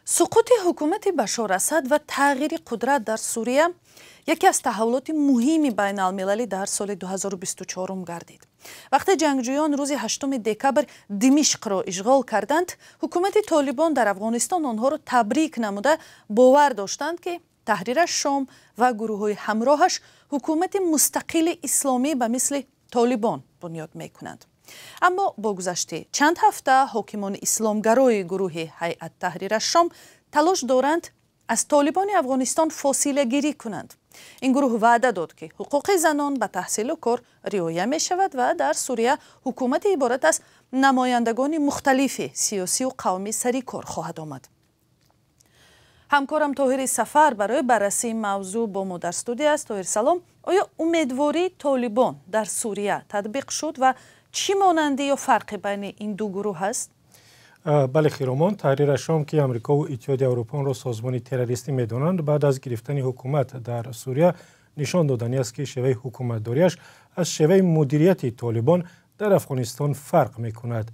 Суқути ҳукумати Башор Асад ва тағйири қудрат дар Сурия яке аз таҳаввулоти муҳими байналмилалӣ дар соли 2024 гардид. Вақте ҷангҷӯён рӯзи 8 декабр Димишқро ишғол карданд, ҳукумати Толибон дар Афғонистон онҳоро табрик намуда, бовар доштанд, ки Таҳрир Шом ва гурӯҳҳои ҳамроҳаш ҳукумати мустақили исломӣ ба мисли Толибон бунёд мекунанд. Аммо бо гузашти чанд ҳафта ҳокимони исломгарои гурӯҳи Ҳайат Таҳрир Шом талош доранд аз Толибони Афғонистон фосилагирӣ кунанд. Ин гурӯҳ ваъда дод, ки ҳуқуқи занон ба таҳсилу кор риоя мешавад ва дар Сурия ҳукумати иборат аз намояндагони мухталифи сиёсию қавмӣ сари кор хоҳад омад. Ҳамкорам Тоҳири Сафар барои баррасии мавзӯъ бо мо дар студия аст. Тоҳир, салом. Оё умедвории Толибон дар Сурия татбиқ шуд ва чӣ монандӣ ё фарқе байни ин ду гурӯҳ ҳаст? Бале, Хиромон, Таҳрир Шом, ки Амрикову Иттиҳоди Аврупо онро созмони террористӣ медонанд, баъд аз гирифтани ҳукумат дар Сурия нишон додани аст, ки шеваи ҳукуматдориаш аз шеваи мудирияти Толибон дар Афғонистон фарқ мекунад.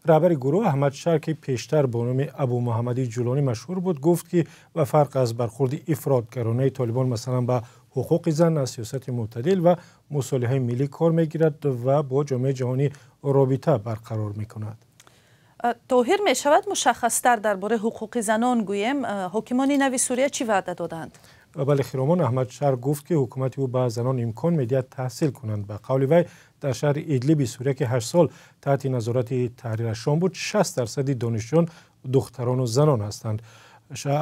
Раҳбари гурӯҳ Аҳмад Шар, ки пештар бо номи Абу Муҳаммади Ҷулонӣ машҳур буд, гуфт, ки ба фарқ аз бархурди ифротгаронаи Толибон, масалан, ба ҳуқуқи зан, аз сиёсати мӯътадил ва мусолиҳаи миллӣ кор мегирад ва бо ҷомеаи ҷаҳонӣ робита барқарор мекунад. Тоҳир, мешавад мушаххастар дар бораи ҳуқуқи занон гӯем? Ҳокимони нави Сурия чӣ ваъда доданд? Бале, Хиромон, Аҳмад Шар гуфт, ки ҳукумати ӯ ба занон имкон медиҳад таҳсил кунанд. Ба қавли вай, дар шаҳри Идлиби Сурия, ки 8 сол таҳти назорати Таҳрир Шом буд, 60 дарсади донишҷӯён духтарону занон ҳастанд.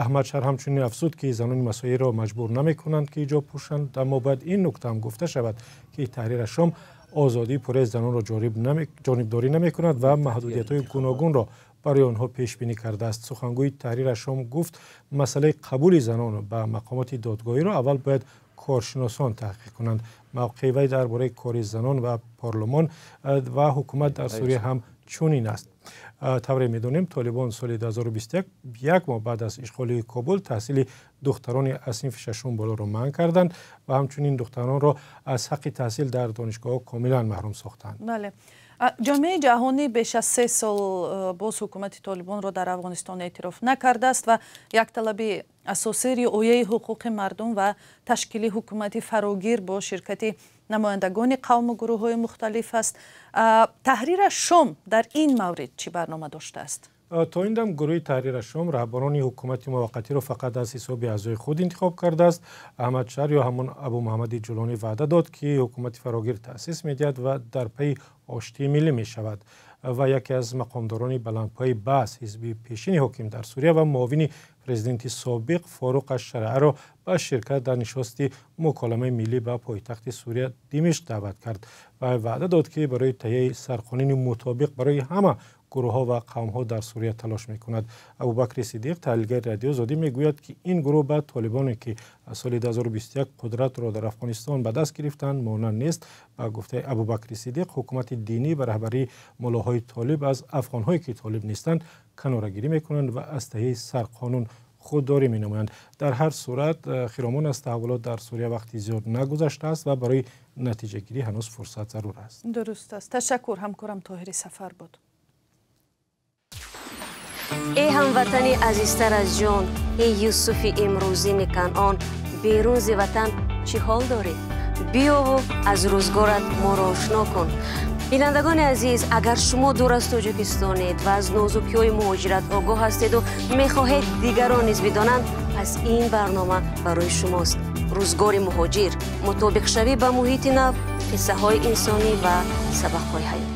Аҳмад Шар ҳамчунин афзуд, ки занони масеҳиро маҷбур намекунанд, ки ҳиҷоб пӯшанд. Аммо бояд ин нукта ҳам гуфта шавад, ки Таҳрир Шом озодии пурраи занонро ҷонибдорӣ намекунад ва маҳдудиятҳои гуногунро барои онҳо пешбинӣ кардааст. Сухангӯи Таҳрир Шом гуфт, масъалаи қабули занон ба мақомоти додгоҳиро аввал бояд коршиносон таҳқиқ кунанд. Мавқеи вай дар бораи кори занон ва парлумон ва ҳукумат дар Сурия ҳам чунин аст. Тавре медонем, Толибон соли 2021, як моҳ баъд аз ишғоли Кобул, таҳсили духтарони аз синфи шашум болоро манъ карданд ва ҳамчунин духтаронро аз ҳаққи таҳсил дар донишгоҳҳо комилан маҳрум сохтанд. Бале, ҷомеаи ҷаҳонӣ беш аз 3 сол боз ҳукумати Толибонро дар Афғонистон эътироф накардааст ва як талаби асосӣ риояи ҳуқуқи мардум ва ташкили ҳукумати фарогир бо ширкати намояндагони қавму гурӯҳҳои мухталиф аст. Таҳрир Шом дар ин маврид чӣ барнома доштааст? То ин дам гурӯҳи Таҳрир Шом раҳбарони ҳукумати муваққатиро фақат аз ҳисоби аъзои худ интихоб кардааст. Аҳмад Шар ё ҳамон Абу Муҳаммади Ҷулонӣ ваъда дод, ки ҳукумати фарогир таъсис медиҳад ва дар пайи оштии миллӣ мешавад. Ва яке аз мақомдорони баландпояи Баъс, ҳизби пешини ҳоким дар Сурия, ва муовини президенти собиқ Форуқ Ашшараъро ба ширкат дар нишости муколамаи миллӣ ба пойтахти Сурия Димишқ даъват кард ва ваъда дод, ки барои таҳияи сарқонуни мутобиқ барои ҳама гурӯҳҳо ва қавмҳо дар Сурия талош мекунад. Абубакри Сидиқ, таҳлилгари Радиои Озодӣ, мегӯяд, ки ин гурӯҳ ба Толибоне, ки аз соли 2021 қудратро дар Афғонистон ба даст гирифтанд, монанд нест. Ба гуфтаи Абубакри Сидиқ, ҳукумати динӣ ба раҳбарии муллоҳои толиб аз афғонҳое, ки толиб нестанд, канорагирӣ мекунанд ва аз таҳияи сарқонун худдорӣ менамоянд. Дар ҳар сурат, Хиромон, аз таҳаввулот дар Сурия вақти зиёд нагузаштааст ва барои натиҷагирӣ ҳанӯз фурсат зарур аст. Дуруст аст, ташаккур. Ҳамкорам Тоҳири Сафар буд. Эй ҳамватани азизтар аз ҷон, эй Юсуфи имрӯзини Канъон, берун зи ватан чӣ ҳол дорӣ? Биёву аз рӯзгорат моро ошно кун. Бинандагони азиз, агар шумо дур аз Тоҷикистонед ва аз нозукиҳои муҳоҷират огоҳ ҳастеду мехоҳед дигарон низ бидонанд, пас ин барнома барои шумост. Рӯзгори муҳоҷир: мутобиқшавӣ ба муҳити нав, қиссаҳои инсонӣ ва сабақҳои ҳаёт.